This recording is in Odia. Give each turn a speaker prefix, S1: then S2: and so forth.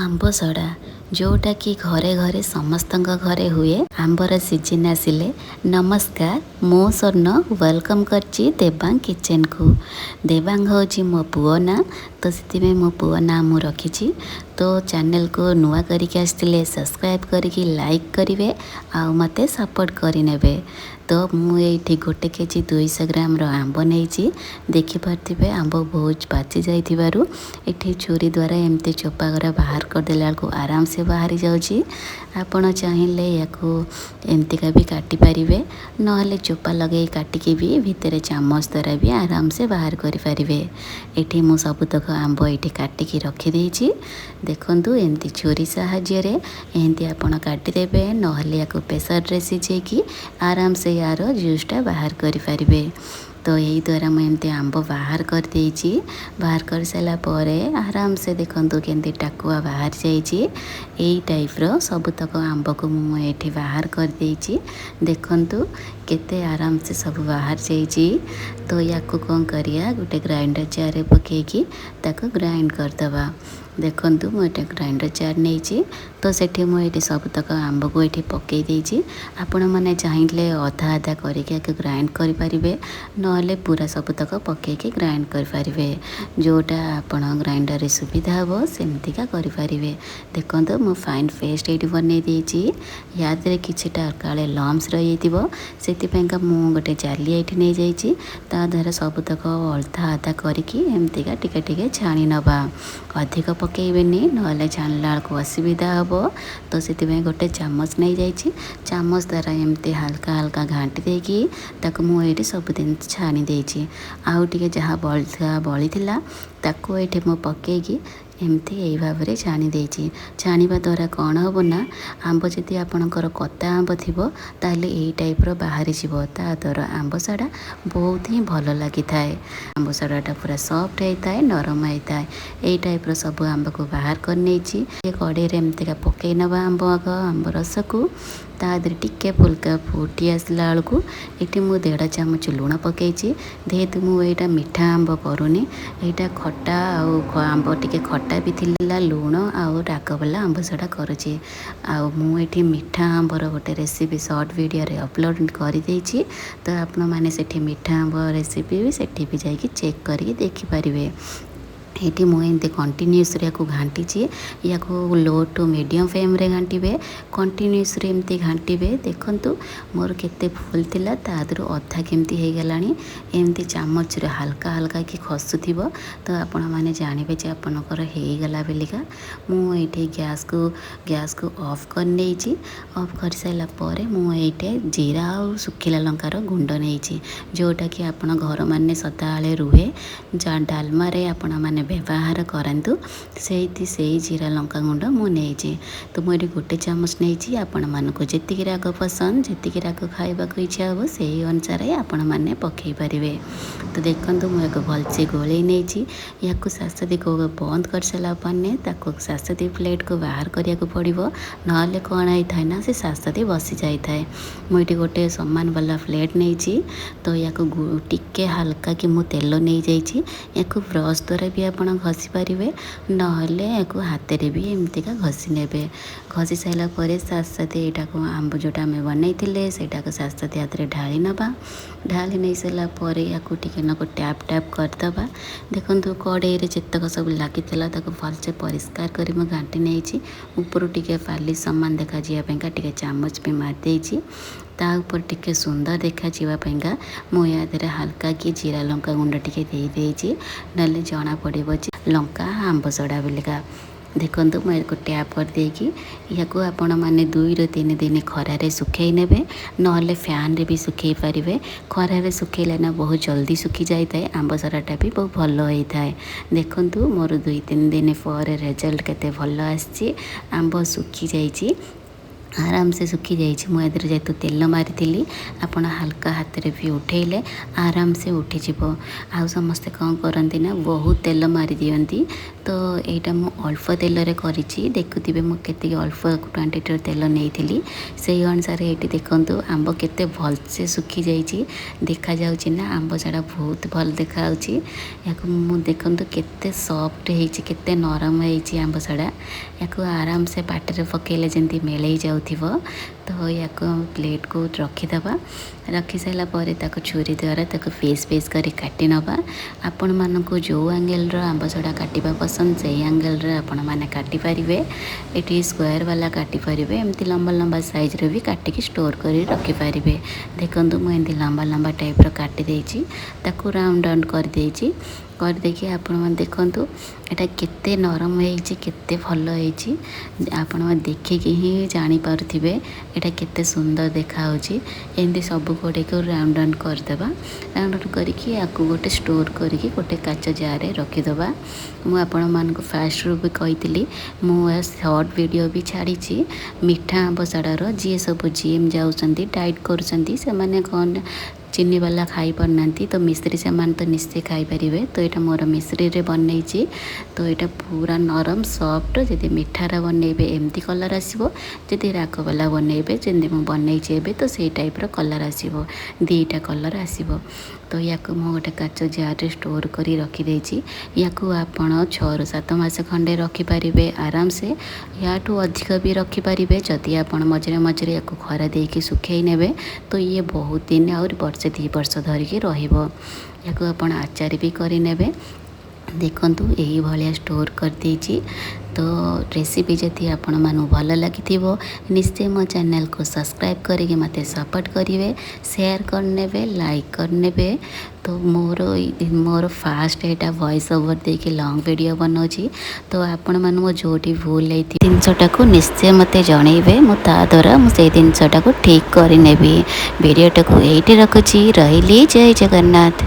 S1: ଆମ୍ବ ସଢ଼ା, ଯେଉଁଟାକି ଘରେ ଘରେ ସମସ୍ତଙ୍କ ଘରେ ହୁଏ ଆମ୍ବର ସିଜିନ୍ ଆସିଲେ। ନମସ୍କାର, ମୁଁ ସ୍ୱର୍ଣ୍ଣ welcome କରିଛି ଦେବାଙ୍ଗ କିଚେନକୁ। ଦେବାଙ୍ଗ ହେଉଛି ମୋ ପୁଅ ନାଁ, ତ ସେଥିପାଇଁ ମୋ ପୁଅ ନାଁ ମୁଁ ରଖିଛି। ତ ଚ୍ୟାନେଲକୁ ନୂଆ କରିକି ଆସିଥିଲେ ସବସ୍କ୍ରାଇବ୍ କରିକି ଲାଇକ୍ କରିବେ ଆଉ ମୋତେ ସପୋର୍ଟ କରିନେବେ। ତ ମୁଁ ଏଇଠି 1 କେଜି 200 ଗ୍ରାମର ଆମ୍ବ ନେଇଛି। ଦେଖିପାରୁଥିବେ, ଆମ୍ବ ବହୁତ ପାଚି ଯାଇଥିବାରୁ ଏଠି ଛୁରୀ ଦ୍ୱାରା ଏମିତି ଚୋପା ଗୁଡ଼ା ବାହାର କରିଦେଲା ବେଳକୁ ଆରାମସେ ବାହାରି ଯାଉଛି। ଆପଣ ଚାହିଁଲେ ୟାକୁ ଏମିତିକା ବି କାଟିପାରିବେ, ନହେଲେ ଚୋପା ଲଗେଇ କାଟିକି ବି ଭିତରେ ଚାମଚ ଦ୍ୱାରା ବି ଆରାମସେ ବାହାର କରିପାରିବେ। ଏଠି ମୁଁ ସବୁତକ ଆମ୍ବ ଏଇଠି କାଟିକି ରଖିଦେଇଛି। ଦେଖନ୍ତୁ, ଏମିତି ଛୁରୀ ସାହାଯ୍ୟରେ ଏମିତି ଆପଣ କାଟିଦେବେ, ନହେଲେ ୟାକୁ ପ୍ରେସରରେ ସିଝେଇକି ଆରାମସେ ୟାର ଜୁସ୍ଟା ବାହାର କରିପାରିବେ। ତ ଏଇ ଦ୍ୱାରା ମୁଁ ଏମିତି ଆମ୍ବ ବାହାର କରିଦେଇଛି। ବାହାର କରିସାରିଲା ପରେ ଆରାମସେ ଦେଖନ୍ତୁ କେମିତି ଟାକୁଆ ବାହାରି ଯାଇଛି। ଏଇ ଟାଇପ୍ର ସବୁତକ ଆମ୍ବକୁ ମୁଁ ଏଇଠି ବାହାର କରିଦେଇଛି। ଦେଖନ୍ତୁ, କେତେ ଆରାମସେ ସବୁ ବାହାରି ଯାଇଛି। ତ ୟାକୁ କ'ଣ କରିବା? ଗୋଟେ ଗ୍ରାଇଣ୍ଡର ଜାର୍ରେ ପକାଇକି ତାକୁ ଗ୍ରାଇଣ୍ଡ କରିଦେବା। ଦେଖନ୍ତୁ, ମୁଁ ଏଇଟା ଗ୍ରାଇଣ୍ଡର ଜାର୍ ନେଇଛି। ତ ସେଠି ମୁଁ ଏଇଠି ସବୁତକ ଆମ୍ବକୁ ଏଇଠି ପକାଇ ଦେଇଛି। ଆପଣମାନେ ଚାହିଁଲେ ଅଧା ଅଧା କରିକି ଆକୁ ଗ୍ରାଇଣ୍ଡ କରିପାରିବେ, ନହେଲେ ପୁରା ସବୁତକ ପକାଇକି ଗ୍ରାଇଣ୍ଡ କରିପାରିବେ। ଯେଉଁଟା ଆପଣ ଗ୍ରାଇଣ୍ଡରରେ ସୁବିଧା ହେବ, ସେମିତିକା କରିପାରିବେ। ଦେଖନ୍ତୁ, ମୁଁ ଫାଇନ୍ ପେଷ୍ଟ ଏଇଠି ବନେଇ ଦେଇଛି। ୟା ଦେହରେ କିଛିଟା କାଳେ ଲମ୍ସ ରହିଯାଇଥିବ, ସେଥିପାଇଁକା ମୁଁ ଗୋଟେ ଜାଲି ଏଇଠି ନେଇଯାଇଛି। ତା ଦେହରେ ସବୁତକ ଅଧା ଅଧା କରିକି ଏମିତିକା ଟିକେ ଟିକେ ଛାଣି ନେବା। ଅଧିକ ପକାଇବେନି, ନହେଲେ ଛାଣିଲା ବେଳକୁ ଅସୁବିଧା ହେବ। ତ ସେଥିପାଇଁ ଗୋଟେ ଚାମଚ ନେଇଯାଇଛି। ଚାମଚ ଦ୍ୱାରା ଏମିତି ହାଲକା ହାଲକା ଘାଣ୍ଟି ଦେଇକି ତାକୁ ମୁଁ ଏଇଠି ସବୁଦିନ ଛାଣି ଦେଇଛି। ଆଉ ଟିକେ ଯାହା ବଳିଥିଲା, ତାକୁ ଏଇଠି ମୁଁ ପକାଇକି ଏମିତି ଏଇ ଭାବରେ ଛାଣି ଦେଇଛି। ଛାଣିବା ଦ୍ୱାରା କ'ଣ ହେବ ନା, ଆମ୍ବ ଯଦି ଆପଣଙ୍କର କତା ଆମ୍ବ ଥିବ, ତାହେଲେ ଏଇ ଟାଇପ୍ର ବାହାରିଯିବ। ତା ଦ୍ୱାରା ଆମ୍ବ ସଢ଼ା ବହୁତ ହିଁ ଭଲ ଲାଗିଥାଏ। ଆମ୍ବ ସଢ଼ାଟା ପୁରା ସଫ୍ଟ ହେଇଥାଏ, ନରମ ହେଇଥାଏ। ଏଇ ଟାଇପ୍ର ସବୁ ଆମ୍ବକୁ ବାହାର କରିନେଇଛି। କଢ଼େଇରେ ଏମିତିକା ପକାଇ ନେବା ଆମ୍ବ ଆଗ, ଆମ୍ବ ରସକୁ। ତା ଦେହରେ ଟିକେ ଫୁଲକା ଫୁଟି ଆସିଲା ବେଳକୁ ଏଠି ମୁଁ ଦେଢ଼ ଚାମଚ ଲୁଣ ପକାଇଛି। ଯେହେତୁ ମୁଁ ଏଇଟା ମିଠା ଆମ୍ବ କରୁନି, ଏଇଟା ଖଟା ଆଉ ଆମ୍ବ ଟିକେ ଖଟା ବି ଥିଲା, ଲୁଣ ଆଉ ରାଗ ବାଲା ଆମ୍ବ ସଢ଼ା କରୁଛି। ଆଉ ମୁଁ ଏଠି ମିଠା ଆମ୍ବର ଗୋଟେ ରେସିପି ସର୍ଟ ଭିଡ଼ିଓରେ ଅପଲୋଡ଼ କରିଦେଇଛି। ତ ଆପଣମାନେ ସେଠି ମିଠା ଆମ୍ବ ରେସିପି ବି ସେଠି ବି ଯାଇକି ଚେକ୍ କରିକି ଦେଖିପାରିବେ। ଏଇଠି ମୁଁ ଏମିତି କଣ୍ଟିନ୍ୟୁଅସ୍ଲି ୟାକୁ ଘାଣ୍ଟିଛି। ୟାକୁ ଲୋ ଟୁ ମିଡ଼ିୟମ୍ ଫ୍ଲେମ୍ରେ ଘାଣ୍ଟିବେ, କଣ୍ଟିନ୍ୟୁଅସ୍ଲି ଏମିତି ଘାଣ୍ଟିବେ। ଦେଖନ୍ତୁ, ମୋର କେତେ ଫୁଲ୍ ଥିଲା, ତା ଦେହରୁ ଅଧା କେମିତି ହେଇଗଲାଣି। ଏମିତି ଚାମଚରେ ହାଲକା ହାଲକା କି ଖସୁଥିବ, ତ ଆପଣମାନେ ଜାଣିବେ ଯେ ଆପଣଙ୍କର ହେଇଗଲା ବେଲିକା। ମୁଁ ଏଇଠି ଗ୍ୟାସ୍କୁ ଅଫ୍ କରିନେଇଛି। ଅଫ୍ କରିସାରିଲା ପରେ ମୁଁ ଏଇଠି ଜିରା ଆଉ ଶୁଖିଲା ଲଙ୍କାର ଗୁଣ୍ଡ ନେଇଛି, ଯେଉଁଟାକି ଆପଣ ଘରମାନେ ସଦାବେଳେ ରୁହେ, ଡାଲମାରେ ଆପଣମାନେ ବ୍ୟବହାର କରନ୍ତୁ। ସେଇଠି ସେଇ ଜିରା ଲଙ୍କା ଗୁଣ୍ଡ ମୁଁ ନେଇଛି। ତ ମୁଁ ଏଠି ଗୋଟେ ଚାମଚ ନେଇଛି। ଆପଣମାନଙ୍କୁ ଯେତିକି ରାଗ ପସନ୍ଦ, ଯେତିକି ରାଗ ଖାଇବାକୁ ଇଚ୍ଛା ହେବ, ସେଇ ଅନୁସାରେ ଆପଣମାନେ ପକାଇ ପାରିବେ। ତ ଦେଖନ୍ତୁ, ମୁଁ ୟାକୁ ଭଲସେ ଗୋଳେଇ ନେଇଛି। ୟାକୁ ସାଥସାଥି ବନ୍ଦ କରିସାରିଲା ପରେ ତାକୁ ସାଥସାଥି ପ୍ଲେଟ୍କୁ ବାହାର କରିବାକୁ ପଡ଼ିବ, ନହେଲେ କ'ଣ ହେଇଥାଏ ନା, ସେ ସାଥସାଥି ବସି ଯାଇଥାଏ। ମୁଁ ଏଠି ଗୋଟେ ସମାନ ବାଲା ପ୍ଲେଟ୍ ନେଇଛି। ତ ୟାକୁ ଟିକେ ହାଲକା କି ମୁଁ ତେଲ ନେଇଯାଇଛି। ୟାକୁ ବ୍ରସ୍ ଦ୍ୱାରା ବି ଆପଣ ଘଷି ପାରିବେ, ନହେଲେ ୟାକୁ ହାତରେ ବି ଏମିତିକା ଘଷି ନେବେ। ଘଷି ସାରିଲା ପରେ ସାଥସାଥି ଏଇଟାକୁ, ଆମ୍ବ ଯେଉଁଟା ଆମେ ବନେଇଥିଲେ, ସେଇଟାକୁ ସାଥସାଥି ହାତରେ ଢାଳି ନେବା। ଢାଳି ନେଇ ସାରିଲା ପରେ ୟାକୁ ଟିକେ ନାକୁ ଟ୍ୟାପ୍ ଟ୍ୟାପ୍ କରିଦେବା। ଦେଖନ୍ତୁ, କଢ଼େଇରେ ଯେତକ ସବୁ ଲାଗିଥିଲା, ତାକୁ ଭଲସେ ପରିଷ୍କାର କରି ମୁଁ ଘାଣ୍ଟି ନେଇଛି। ଉପରୁ ଟିକେ ପାଲିସ୍ ସମାନ ଦେଖାଯିବା ପାଇଁକା ଟିକେ ଚାମଚ ବି ମାରିଦେଇଛି। ତା ଉପରେ ଟିକେ ସୁନ୍ଦର ଦେଖାଯିବା ପାଇଁକା ମୁଁ ୟା ଦେହରେ ହାଲକା କି ଜିରା ଲଙ୍କା ଗୁଣ୍ଡ ଟିକେ ଦେଇଦେଇଛି, ନହେଲେ ଜଣା ପଡ଼ିବ ଯେ ଲଙ୍କା ଆମ୍ବ ସଢ଼ା ବୋଲିକା। ଦେଖନ୍ତୁ, ମୁଁ ଏହାକୁ ଟ୍ୟାପ୍ କରିଦେଇକି ଏହାକୁ ଆପଣମାନେ 2ରୁ 3 ଦିନ ଖରାରେ ଶୁଖାଇ ନେବେ, ନହେଲେ ଫ୍ୟାନ୍ରେ ବି ଶୁଖାଇ ପାରିବେ। ଖରାରେ ଶୁଖାଇଲେ ନା ବହୁତ ଜଲ୍ଦି ଶୁଖି ଯାଇଥାଏ, ଆମ୍ବ ସଢ଼ାଟା ବି ବହୁତ ଭଲ ହେଇଥାଏ। ଦେଖନ୍ତୁ, ମୋର 2-3 ଦିନ ପରେ ରେଜଲ୍ଟ କେତେ ଭଲ ଆସିଛି। ଆମ୍ବ ଶୁଖି ଯାଇଛି। ଆରାମସେ ଶୁଖିଯାଇଛି। ମୁଁ ଏଥିରେ ଯେହେତୁ ତେଲ ମାରିଥିଲି, ଆପଣ ହାଲକା ହାତରେ ବି ଉଠେଇଲେ ଆରାମସେ ଉଠିଯିବ। ଆଉ ସମସ୍ତେ କ'ଣ କରନ୍ତି ନା, ବହୁତ ତେଲ ମାରିଦିଅନ୍ତି। ତ ଏଇଟା ମୁଁ ଅଳ୍ପ ତେଲରେ କରିଛି। ଦେଖୁଥିବେ ମୁଁ କେତିକି ଅଳ୍ପ କ୍ୱାଣ୍ଟିଟିର ତେଲ ନେଇଥିଲି। ସେଇ ଅନୁସାରେ ଏଇଠି ଦେଖନ୍ତୁ, ଆମ୍ବ କେତେ ଭଲସେ ଶୁଖିଯାଇଛି। ଦେଖାଯାଉଛି ନା, ଆମ୍ବ ସଢ଼ା ବହୁତ ଭଲ ଦେଖାଯାଉଛି। ୟାକୁ ମୁଁ ଦେଖନ୍ତୁ, କେତେ ସଫ୍ଟ ହେଇଛି, କେତେ ନରମ ହେଇଛି ଆମ୍ବ ସଢ଼ା। ୟାକୁ ଆରାମସେ ପାଟିରେ ପକାଇଲେ ଯେମିତି ମିଳେଇ ଯାଉଥିବ। ତ ୟାକୁ ଆମେ ପ୍ଲେଟ୍କୁ ରଖିଦେବା। ରଖିସାରିଲା ପରେ ତାକୁ ଛୁରୀ ଦ୍ୱାରା ତାକୁ ପିସ୍ ପିସ୍ କରି କାଟି ନେବା। ଆପଣମାନଙ୍କୁ ଯେଉଁ ଆଙ୍ଗେଲର ଆମ୍ବ ସଢ଼ା କାଟିବା ପସନ୍ଦ, ସେଇ ଆଙ୍ଗେଲରେ ଆପଣମାନେ କାଟିପାରିବେ। ଏଠି ସ୍କୋୟାର ବାଲା କାଟିପାରିବେ, ଏମିତି ଲମ୍ବା ଲମ୍ବା ସାଇଜ୍ର ବି କାଟିକି ଷ୍ଟୋର୍ କରି ରଖିପାରିବେ। ଦେଖନ୍ତୁ, ମୁଁ ଏମିତି ଲମ୍ବା ଲମ୍ବା ଟାଇପ୍ର କାଟି ଦେଇଛି, ତାକୁ ରାଉଣ୍ଡ ରାଉଣ୍ଡ କରିଦେଇଛି। କରିଦେଇକି ଆପଣମାନେ ଦେଖନ୍ତୁ, ଏଇଟା କେତେ ନରମ ହେଇଛି, କେତେ ଭଲ ହେଇଛି। ଆପଣମାନେ ଦେଖିକି ହିଁ ଜାଣିପାରୁଥିବେ ଏଇଟା କେତେ ସୁନ୍ଦର ଦେଖାହେଉଛି। ଏମିତି ସବୁ ଗୁଡ଼ିକୁ ରାଉଣ୍ଡ ରାଉଣ୍ଡ କରିଦେବା। ରାଉଣ୍ଡ ରାଉଣ୍ଡ କରିକି ୟାକୁ ଗୋଟେ ଷ୍ଟୋର୍ କରିକି ଗୋଟେ କାଚ ଜାରରେ ରଖିଦେବା। ମୁଁ ଆପଣମାନଙ୍କୁ ଫାଷ୍ଟରୁ ବି କହିଥିଲି, ମୁଁ ଏହା ସର୍ଟ ଭିଡ଼ିଓ ବି ଛାଡ଼ିଛି ମିଠା ଆମ୍ବ ସଢ଼ାର। ଯିଏ ସବୁ ଜିମ୍ ଯାଉଛନ୍ତି, ଡାଏଟ୍ କରୁଛନ୍ତି, ସେମାନେ କ'ଣ ଚିନି ବାଲା ଖାଇପାରୁନାହାନ୍ତି, ତ ମିଶ୍ରି ସେମାନେ ତ ନିଶ୍ଚୟ ଖାଇପାରିବେ। ତ ଏଇଟା ମୋର ମିଶ୍ରିରେ ବନେଇଛି, ତ ଏଇଟା ପୁରା ନରମ ସଫ୍ଟ। ଯଦି ମିଠାର ବନେଇବେ, ଏମିତି କଲର୍ ଆସିବ। ଯଦି ରାଗ ବାଲା ବନେଇବେ, ଯେମିତି ମୁଁ ବନେଇଛି ଏବେ, ତ ସେଇ ଟାଇପ୍ର କଲର୍ ଆସିବ। ଦୁଇଟା କଲର୍ ଆସିବ। ତ ୟାକୁ ମୁଁ ଗୋଟେ କାଚ ଜାରରେ ଷ୍ଟୋର୍ କରି ରଖିଦେଇଛି। ୟାକୁ ଆପଣ 6ରୁ 7 ମାସ ଖଣ୍ଡେ ରଖିପାରିବେ ଆରାମସେ। ୟାଠୁ ଅଧିକ ବି ରଖିପାରିବେ। ଯଦି ଆପଣ ମଝିରେ ମଝିରେ ୟାକୁ ଖରା ଦେଇକି ଶୁଖେଇ ନେବେ, ତ ଇଏ ବହୁତ ଦିନ, ଆହୁରି ବର୍ଷେ 2 ବର୍ଷ ଧରିକି ରହିବ। ୟାକୁ ଆପଣ ଆଚାର ବି କରିନେବେ। ଦେଖନ୍ତୁ, ଏଇଭଳିଆ ଷ୍ଟୋର୍ କରିଦେଇଛି। ତ ରେସିପି ଯଦି ଆପଣମାନଙ୍କୁ ଭଲ ଲାଗିଥିବ, ନିଶ୍ଚୟ ମୋ ଚ୍ୟାନେଲକୁ ସବସ୍କ୍ରାଇବ୍ କରିକି ମୋତେ ସପୋର୍ଟ କରିବେ, ସେୟାର କରିନେବେ, ଲାଇକ୍ କରିନେବେ। ତ ମୋର ଫାଷ୍ଟ ଏଇଟା ଭଏସ୍ ଓଭର୍ ଦେଇକି ଲଙ୍ଗ୍ ଭିଡ଼ିଓ ବନାଉଛି। ତ ଆପଣମାନଙ୍କୁ ଯେଉଁଠି ଭୁଲ ହେଇଥିବ ଜିନିଷଟାକୁ ନିଶ୍ଚୟ ମୋତେ ଜଣେଇବେ। ମୁଁ ତା ଦ୍ୱାରା ମୁଁ ସେଇ ଜିନିଷଟାକୁ ଠିକ୍ କରିନେବି। ଭିଡ଼ିଓଟାକୁ ଏଇଠି ରଖୁଛି, ରହିଲି, ଜୟ ଜଗନ୍ନାଥ।